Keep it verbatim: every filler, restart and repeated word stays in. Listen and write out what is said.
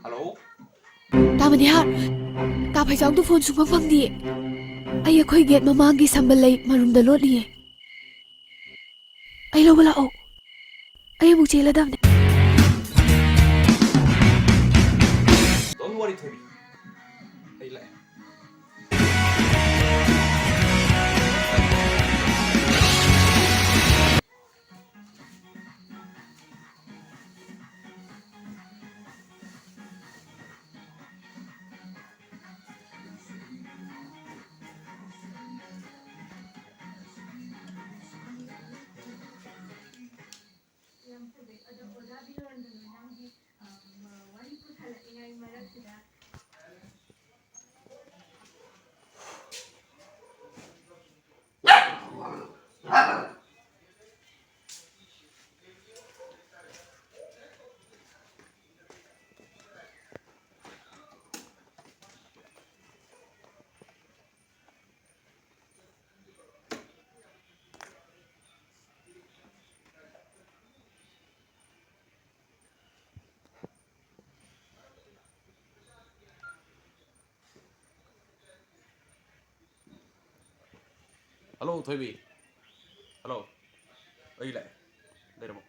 Hello. ꯇꯥ ꯃꯅꯤꯍꯥꯔ, ꯀꯥ ꯐꯩꯖꯥꯎꯗꯨ phone ꯁꯨꯡꯐꯪ ꯐꯪꯗꯤꯌꯦ꯫ ꯑꯩ ꯑꯩꯈꯣꯏ ꯒꯦꯠ ꯃꯃꯥꯡꯒꯤ ꯁꯝꯕꯜ ꯂꯩ ꯃꯔꯨꯝꯗ ꯂꯣꯠꯂꯤꯌꯦ꯫ ꯑꯩ ꯂꯧꯕ ꯂꯥꯛꯑꯣ꯫ ꯑꯩ ꯑꯃꯨꯛ ꯆꯦꯜꯂꯗꯕꯅꯦ꯫ Don't worry, ꯊꯣꯏꯕꯤ꯫ ꯑꯩ ꯂꯥꯛꯑꯦ꯫ ꯌꯥꯝ ꯐꯖꯩ꯫ ꯑꯗꯣ ꯑꯣꯖꯥ ꯕꯤꯔꯣꯟꯗꯅ ꯅꯪꯒꯤ, ꯑ, ꯃ-, ꯋꯥꯔꯤ ꯄꯨꯁꯜꯂꯛꯏꯉꯩ ꯃꯔꯛꯁꯤꯗ ꯍꯜꯂꯣ, ꯊꯣꯏꯕꯤ꯫ ꯍꯜꯂꯣ꯫ ꯑꯩ ꯂꯥꯛꯑꯦ꯫ ꯂꯩꯔꯝꯃꯣ꯫